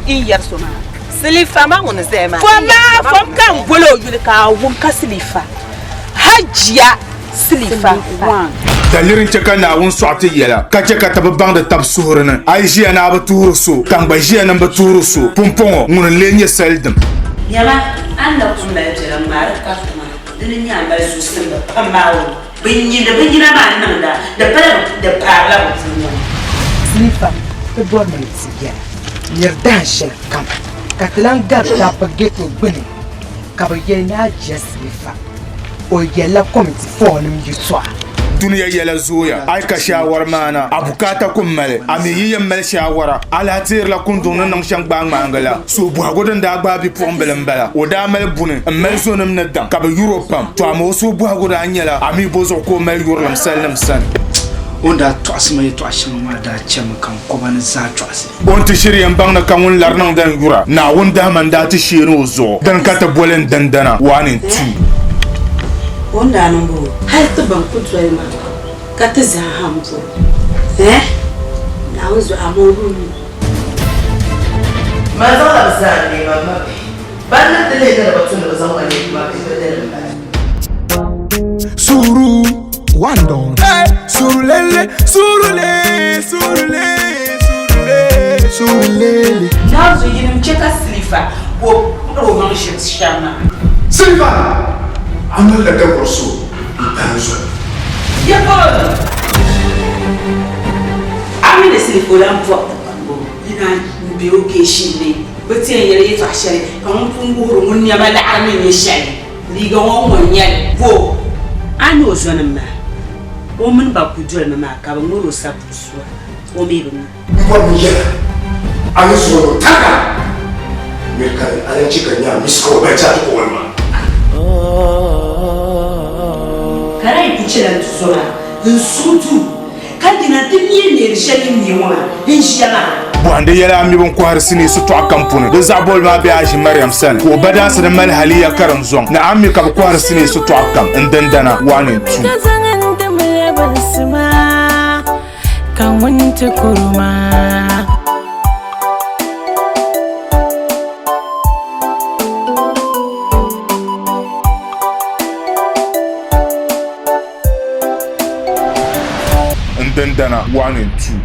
n yɛri so maa. Silifa maa ŋun zaya maa. Fo maa fom ka n boli o yuli ka a wum ka Silifa. Hajiya Silifa one. Daliri n-chɛ ka Naawuni sɔɣi ti yɛla, ka chɛ ka ti bi baŋdi tab suhuri ni. A yi ʒiya ni a bi tuhiri so, ka n gba ʒiya ni m bi tuhiri so, pumpɔŋɔ ŋuni n-lee nyɛ salidim? Nyama, a ni na kul mali biɛla ŋ-ŋmaari kariti maa, dini n-nyɛ a mali zuɣusimba pam maa o Bɛ nyindi bɛ nyina maa n-niŋda, di pala bɛ, di paarila bɛ puli ŋɔ ni. Silifa, ti bɔrimi ni ti yɛla nir dahin shɛli kam, ka ti lan gari dabba ghetto gbini, ka bɛ yɛli ni a je Silifa, o yɛlila Committee 4 nim yɛtɔɣa. Dunia yɛla zooya, a yi ka shaawara maana, a bukaata ku mali. A mi yi yɛn mali shaawara, a lahi teerila kunduŋ ni niŋ shɛm gbaai ŋmahingi la. Suhubɔhigu din daa gbaai bipuɣimbila m-bala. O daa mali buni m-mali zonim ni daŋ ka bɛ yur o pam. Tɔ amaa o suhubɔhigu daa nyɛla a mi bɔzuɣu ka o mali yurilim salinim sani. O ni daa tɔɣisi ma yɛtɔɣ shɛŋa maa daa chɛmi ka n kɔba ni zaa chɔɣisi. O ni ti shiri yɛn baŋ ni ka ŋun lari niŋdi n yura, Naawuni dahima n-daa ti sheeni o zuɣu. Dini ka ti boli n dindana, one and two. O ni daa niŋ bɔ? Hal ti ban ku doli ma ka ti zaa ha m-bɔri o. Ɛɛh! Naawuni zuɣu amaa o bi mi. Man zaŋla bɛ zaa n-neei ma m mabihi. Ban ni ti lihi ni di bi tu ni bɛ zaŋ ma neei bɛ mabihi bɛ dini m-bala. Suru one don. Hey, surulele, surule, surule, surule, surulele. Naawuni yinim chɛ ka silifa ka o kpuɣir o maŋ ʒiri shɛm maa. Silifa, a malila dabɔr so n-pahi n zuɣu. Yɛpɔli! A mi ni Silifo lan bɔbi ti pam bɔ yina m-be o keeshin ni bɛ ti yɛn yɛli yɛtɔɣ shɛli ka ŋun pun wuhiri ŋun nɛma laɣiri ni nyɛ shɛli. Liiga ŋɔ ŋ-ŋɔ n-nyɛ li bɔ? A ni o zɔnim maa, o mini ba kul dolimi maa ka bɛ ŋɔr o sapuɣ sua, o mi bi mi. M bɔri ni yɛla a ni zuɣu ni o tariga miri ka a lan chɛ ka n nya a miss call bee chat call maa. Ka daa yi ku chɛla n tuzo maa n-suhu du. Ka dina nti neei neeri shɛli din neei ŋɔ maa n-ʒiya maa. Bɔhindi yɛla a mi bɛn kɔhiri sinii sitɔɣu kam puuni. Di zaɣ bɔbili maa be Aʒi Mariam sani, ka o ba daansi ni mali haliya karinzɔŋ ni a mi ka bɛ kɔhiri sinii sitɔɣu kam n dindana 1 and 2. Ka zaŋ n dimli binsi maa, ka ŋun ti kuri maa. N dindana 1 and 2.